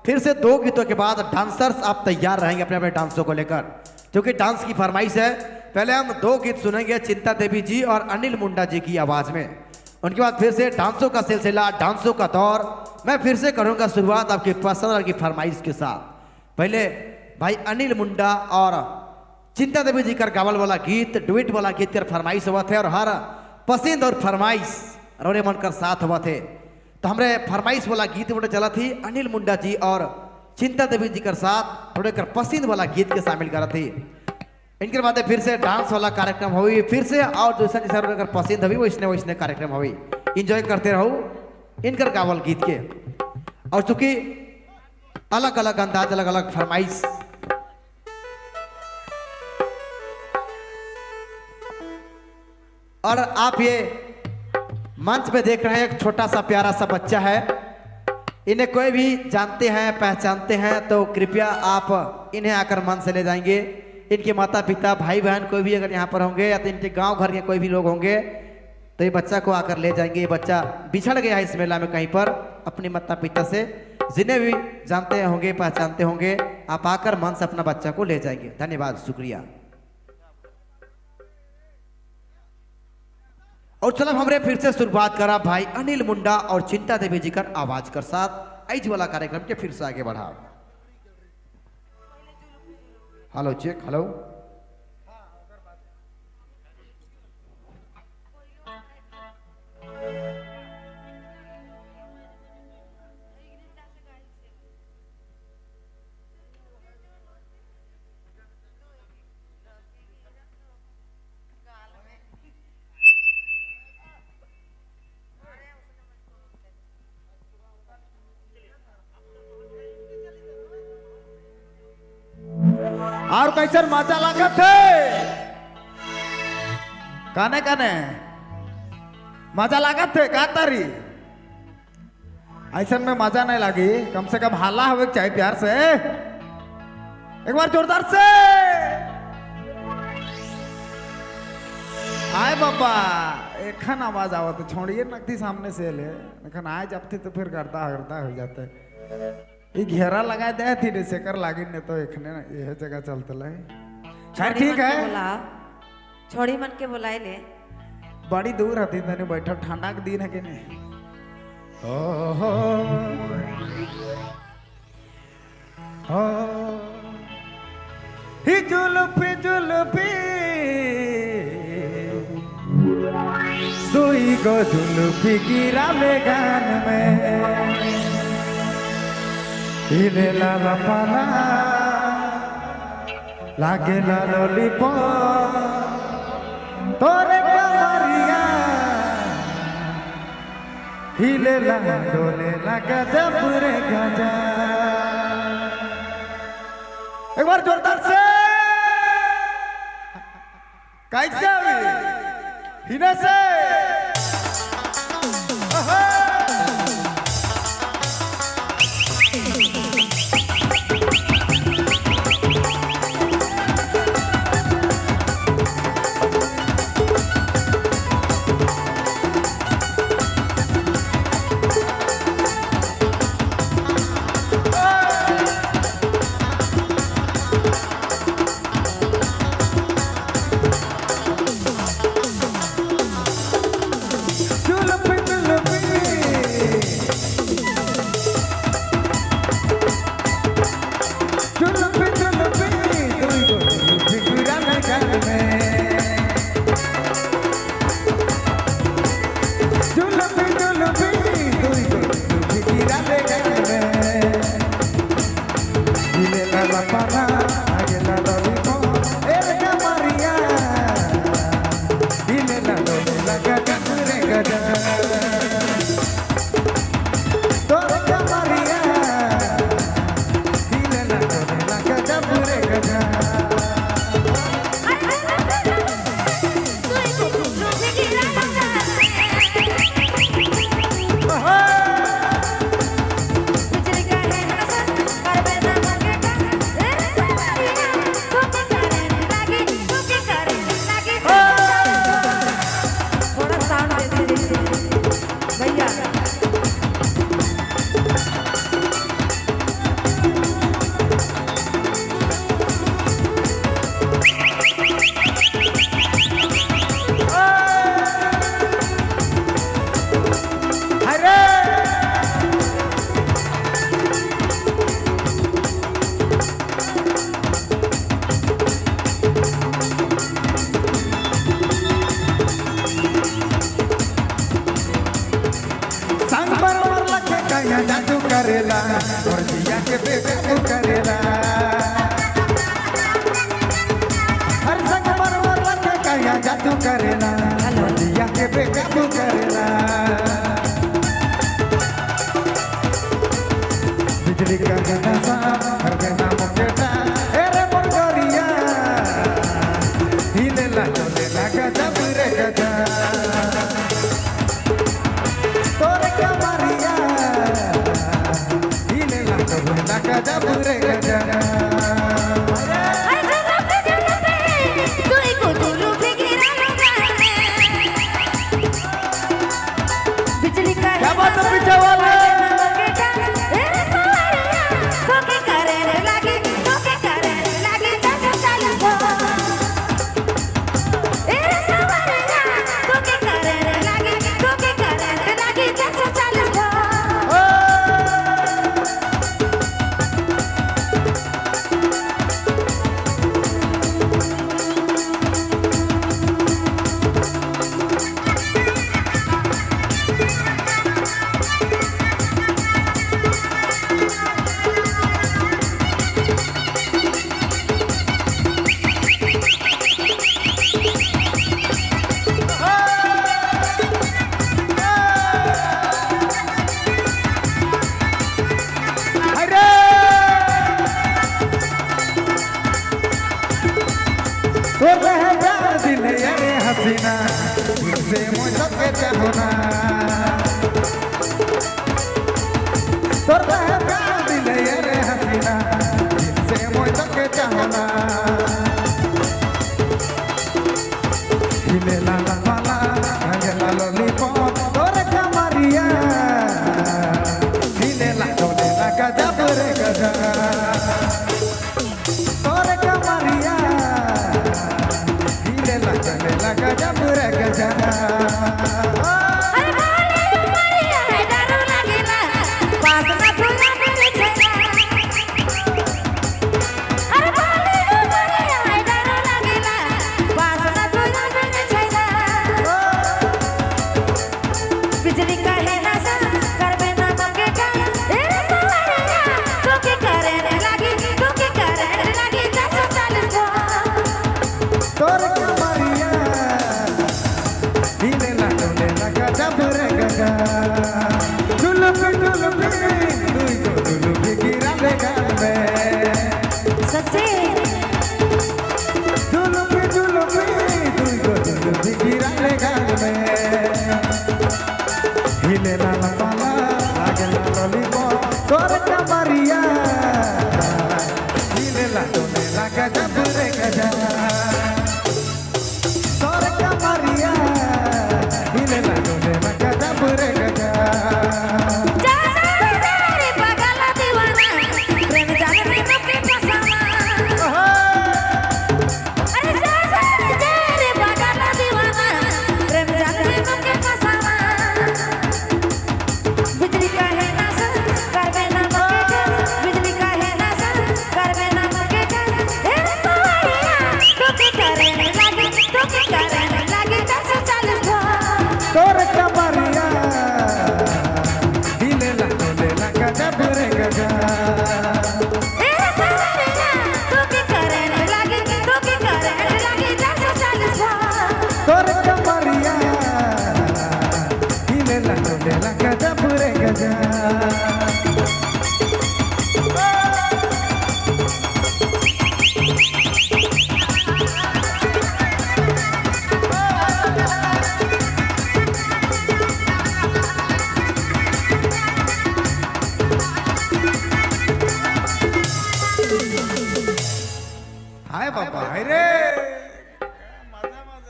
फिर से दो गीतों के बाद डांसर्स आप तैयार रहेंगे अपने अपने डांसों को लेकर, क्योंकि डांस की फरमाइश है। पहले हम दो गीत सुनेंगे चिंता देवी जी और अनिल मुंडा जी की आवाज में। उनके बाद फिर से डांसों का सिलसिला, डांसों का दौर। मैं फिर से करूंगा शुरुआत आपकी पसंद और की फरमाइश के साथ। पहले भाई अनिल मुंडा और चिंता देवी जी का गावल वाला गीत, डुएट वाला गीत कर फरमाइश हुआ थे और हर पसंद और फरमाइश रोने मन कर साथ हुआ थे। तो हमरे फरमाइश वाला गीत बड़े चला थी अनिल मुंडा जी और चिंता देवी जी के साथ थोड़े कर पसंद वाला गीत के शामिल करा थी। इनके बाद फिर से डांस वाला कार्यक्रम हुई फिर से, और जैसा जैसा अगर पसंद हुई वैसने वैसने कार्यक्रम हुई। इंजॉय करते रहो इनकर गावल गीत के। और चूंकि अलग अलग अंदाज, अलग अलग फरमाइश, और आप ये मंच पे देख रहे हैं एक छोटा सा प्यारा सा बच्चा है। इन्हें कोई भी जानते हैं, पहचानते हैं तो कृपया आप इन्हें आकर मंच से ले जाएंगे। इनके माता पिता, भाई बहन कोई भी अगर यहाँ पर होंगे या तो इनके गांव घर के कोई भी लोग होंगे तो ये बच्चा को आकर ले जाएंगे। ये बच्चा बिछड़ गया है इस मेला में कहीं पर अपने माता पिता से। जिन्हें भी जानते होंगे, पहचानते होंगे, आप आकर मन से अपना बच्चा को ले जाएंगे। धन्यवाद, शुक्रिया। और चलो हमरे फिर से शुरुआत करा भाई अनिल मुंडा और चिंता देवी जी कर आवाज कर साथ ऐज वाला कार्यक्रम के फिर से आगे बढ़ा। Hello check, hello. और कैसे मजा लागत है? काने काने मजा लागत है का तारी? ऐसा में मजा नहीं लगी, कम से कम हाला हवे चाहे प्यार से एक बार जोरदार से। आए बाबा एखन आवाज आवत छोड़िए नकदी सामने से ले एखन आए जब थी तो फिर करता करता हो जाते। ये घेरा लगा दे थी रे सेकर लागी ने तो एखने यह जगह चलते लगे। खैर ठीक है, छोड़ी मन के बुलाए ले बड़ी दूर हती तने बैठो, ठंडा के दिन है कि नहीं। ओ हो हो ही जुल्फी जुल्फी दुई गो जुल्फी गिरा गान में हिले लाला पाला लागे ला लॉलीपॉप तोरे कमरिया हिले ला डोले ला गजब रे गजा। एक बार जोरदार से कैसे अभी हिने से। मोर जिया के बेकाबू करेला। हर संग मरमर के काया जादू करेला, मोर जिया के बेकाबू करेला। बिजली का नशा हर गना मुकेटा अरे मोर गोरिया, हिलेला डोलेला गजब रे गजब। तोर कमरिया हिलेला डोलेला गजब रे गजब। बिजली का क्या बात है पीछे वाले? अरे तोर रहे प्यार दिल अरे हसीना, दिल से मुझे चाहना। तोर रहे प्यार दिल अरे हसीना, दिल से मुझे चाहना। हिले लाला पाला रंगला लॉलीपॉप तोर कमरिया, हिले ला डोलेला गजब रे गजब। तोर कमरिया हिले ला डोलेला गजब रे गजब। बिजली का है नशा करबे ना मंगेगा ए सवरिया, तोके करे लागी तोके करे लागी 440। तोर कमरिया हिले ला डोलेला गजब रे गजब। जुलुपी जुलुपी दुई को जुलुपी गिरा दे गाल में। सच्चे जुलुपी जुलुपी दुई को जुलुपी गिरा दे गाल में। हिले ला पाला लागला लॉलीपॉप तोर कमरिया, हिले ला डोलेला गजब रे गजब। तोर कमरिया हिले ला डोलेला गजब रे गजब। जा जा जा रे पागल दीवाना, प्रेम जाल में तोके फसाना। अरे जा जा जा रे पागल दीवाना, प्रेम जाल में तोके फसाना। बिजली का है नशा करबे ना मंगेगा, बिजली का है नशा करबे ना मंगेगा ए सवरिया, तोके करे लागी तोके करे लागी 440। तोर कमरिया हिले ला डोलेला गजब रे गजब। ए सवरिया, तोके करे लागी तोके करे लागी 440। तोर कमरिया हिले ला डोलेला गजब रे गजब।